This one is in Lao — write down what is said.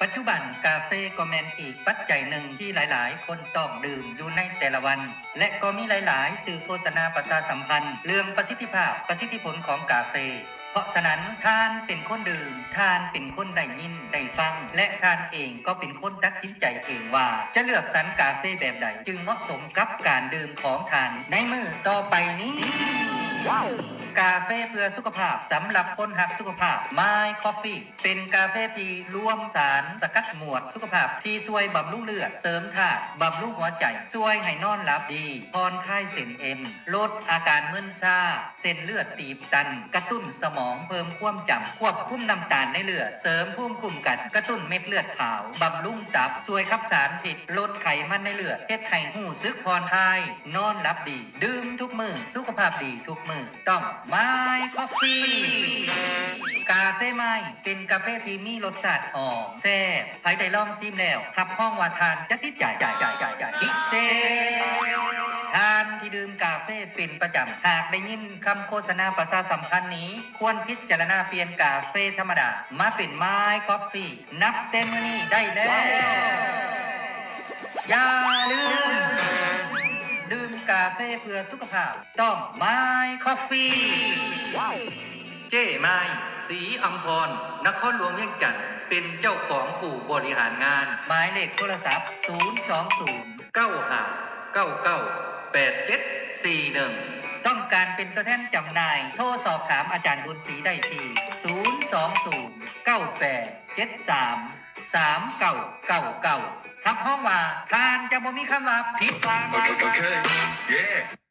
ປັດຈຸບັນກາເຟກໍແມ່ນອີກປັດໄຈໜຶ່ງທີ່ຫຼາຍໆຄົນຕ້ອງດື່ມຢູ່ໃນແຕ່ລະວັນ ແລະກໍມີຫຼາຍໆສື່ໂຄສະນາປະຊາສຳພັນເລື່ອງປະສິດທິພາບ, ປະສິດທິຜົນຂອງກາເຟ. ເພາະສະນັ້ນ, ທ່ານເປັນຄົນດື່ມ, ທ່ານເປັນຄົນໄດ້ຍິນໄດ້ຟັງ ແລະທ່ານເອງກໍເປັນຄົນຕັດສິນໃຈເອງວ່າ ຈະເລືອກສັນກາເຟແບບໃດຈຶ່ງເໝາະສົມກັບການດື່ມຂອງທ່ານໃນມື້ຕໍ່ໄປນີ້. ກາເຟເພື່ອສຸຂະພາບ ສຳລັບຄົນຮັກສຸຂະພາບ My Coffee ເປັນກາເຟທີ່ລວມສານສະກັດໝວດສຸຂະພາບທີ່ຊ່ວຍບຳລຸງເລືອດ, ເສີມທາດ, ບຳລຸງຫົວໃຈ, ຊ່ວຍໃຫ້ນອນຫຼັບດີ, ຜ່ອນຄາຍເສັ້ນເອັນ, ລົດອາການມຶນຊາ, ເສັ້ນເລືອດຕີບຕັນ, ກະຕຸ້ນສະໝອງ, ເພີ່ມຄວາມຈຳ, ຄວບຄຸມນ້ຳຕານໃນເລືອດ, ເສີມພູມຄຸ້ມກັນ, ກະຕຸ້ນເມັດເລືອດຂາວ, ບຳລຸງຕັບ, ຊ່ວຍຂັບສານພິດ, ລົດໄຂມັນໃນເລືອດ, ເຮັດໃຫ້ຮູ້ສຶກຜ່ອນຄາຍ, ນອນຫຼັບດີ. ດື່ມທຸກມື້, ສຸຂະພາບດີທຸກມື້. ຕ້ອງ My Coffee ກາເຟ My ເປັນກາເຟທີ່ມີລົດຊາດຫອມແຊບ. ໃຜໄດ້ລອງຊີມແລ້ວ ຮັບຮອງວ່າທ່ານຈະຕິດໃຈ ໃຈ ໃຈ ໃຈ ໃຈ ພິເສດ. ທ່ານທີ່ດື່ມກາເຟເປັນປະຈຳ ຫາກໄດ້ຍິນຄຳໂຄສະນາປະຊາສຳພັນນີ້ ຄວນພິຈາລະນາປ່ຽນກາເຟທຳມະດາມາເປັນ My Coffee ນັບແຕ່ມື້ນີ້ໄດ້ແລ້ວ. ຢ່າລືມ ດື່ມກາເຟເພື່ອສຸຂະພາບ ຕ້ອງ My Coffee. ເຈ້ມາຍ ສີອຳພອນ ນະຄອນຫຼວງວຽງຈັນ ເປັນເຈົ້າຂອງຜູ້ບໍລິຫານງານ. ໝາຍເລກໂທລະສັບ ສູນສອງສູນ ເກົ້າຫ້າເກົ້າເກົ້າ ແປດເຈັດສີ່ໜຶ່ງ. ຕ້ອງການເປັນຕົວແທນຈຳໜ່າຍ ໂທສອບຖາມອາຈານບຸນສີໄດ້ທີ່ ສູນສອງສູນ ເກົ້າແປດ ເຈັດສາມ ສາມເກົ້າເກົ້າເກົ້າ. ຮັບຮອງວ່າທ່ານຈະບໍ່ມີຄຳວ່າຜິດຫວັງ. Okay, yeah.